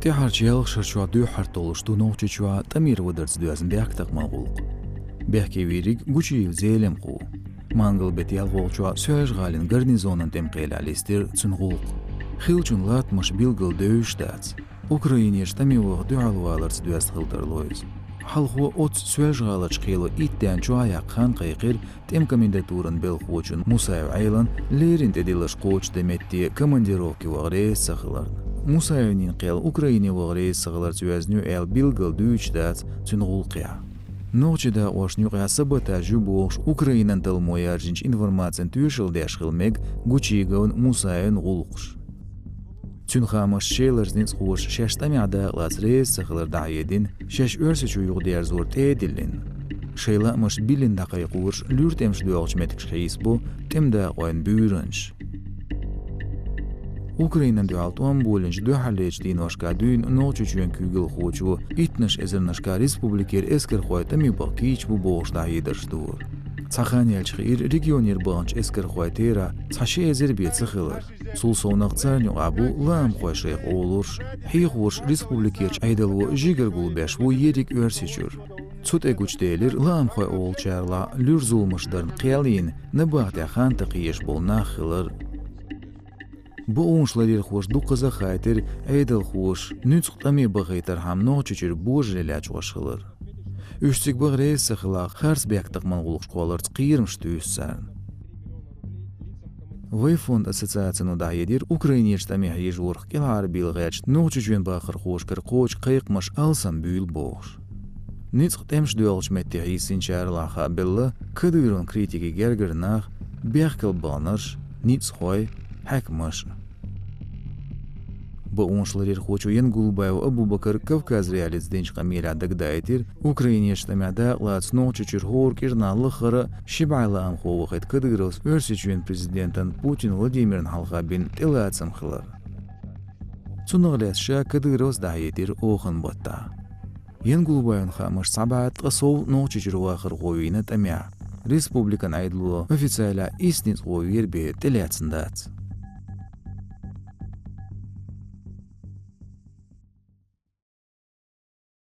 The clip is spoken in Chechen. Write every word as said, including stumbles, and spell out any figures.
ТӀехьарчу ялх шарчохь дуьххьара толлуш ду Нохчийчохь тӀамера вадарца доьзна бехктакхаман гӀуллакх. Бехке вийриг Гучиев Зелимха ву. Мангал-беттан ялхолгӀачохь Соьлжа-ГӀалин гарнизонан тӀеман кхелехь листира цуьнан гӀуллакх. Хиллачун латтамаш билггал девзаш дац. Украинерчу тӀаме ваха дуьхьалваларца доьзна хила тарло иза. Хьалхо оццу Соьлжа-ГӀаларчу кхело итт денна чохь яккха хан кхайкхира тӀеман комендатуран белхахочун Мусаев Ӏелан леррина тӀедилларш кхочушдан метте командировке ваха реза ца хиларна. Мусаевн кхел Украине ваха реза ца хиларца йоьзна ю аьлла билггал дуьйцуш дац цуьнан гӀуллакхехь. Нохчийн дакъошна юкъахь саботаж ю бохуш, Украинан талламо яржинчу информацина тоьшалла деш хила мега Гучиевн, Мусаевн гӀуллакхаш. Цуьнан хаамашца, Шеларчу ницкъахоша шаьш тӀамехь дакъалаца реза ца хилар дӀахьедина, шаьш Оьрсийчу юхадерзор тӀе а диллина. Шайн лаамаш биллина дӀакхайкхораш луьра тӀемаш доьлхучу меттигашка хьийсабо тӀеман дакъойн буьйранаш. Украинана дуьхьал тӀом болийначу дуьххьарлерчу дийношкахь дуьйна Нохчийчоьнан куьйгалхочо иттаннаш эзарнашкахь республикера эскархой тӀаме баха кийча бу бохуш дӀахьедарш дора. Цхьа хан яьлча хиира регионера баханчу эскархойн терахь цхьа ши эзар бен ца хилар. Цул совнаха царна юкъахь бу лаамхой шайх олурш, хьехорш республикерчу Ӏедало жигара гулбеш бу ерриг Оьрсийчуьра. Цу тӀе гучуделира лаамхой олучарах луьра зуламаш дарна кхел йина, набахтехь хан тӀекхоьхьуш болу нах хилар. Бакъонаш ларъярхоша дуккхаза а хаийтира Ӏедалхоша нуьцкъ тӀаме бахийтархьама Нохчийчуьра божарий лечкъош хилар. Уьш цига баха реза ца хилахь, харц бехктакхаман гӀуллакхаш кхолларца кхерамаш туьйсу царна. «Вайфонд» ассоциацино дӀахьедира Украинерчу тӀаме хьежорах кӀелхьарбийла гӀертачу Нохчийчоьнан бахархошкара кхочу кхайкхамаш алсамбуьйлу бохуш. Ницкъ тӀемаш доьлхучу метте хьийсинчарах хаабелла Кадыровн критике гергара нах, бехкал баханарш, ницкъахой, хьаькамаш а. Бакъонаш ларъярхочо Янгулбаев Абубакара Кавказ.Реалица динчу къамелехь дагадаийтира, Украинерчу тӀамехь дакъалаца Нохчийчуьра хӀора кӀирнахь лаххара а ши бӀе лаамхо вахийта Кадыровс Оьрсийчоьнан президентан Путин Владимирна хьалха бина тӀелацам хилар. Цунах лаьцна ша Кадыровс дӀахьедира оханан баттахь. Янгулбаевн хаамашца, цхьа бӀе ткъа сов Нохчийчуьра вахархо вийна тӀамехь. Республикан Ӏедало официалехь исс ницкъахо вер бен тӀелаьцна дац.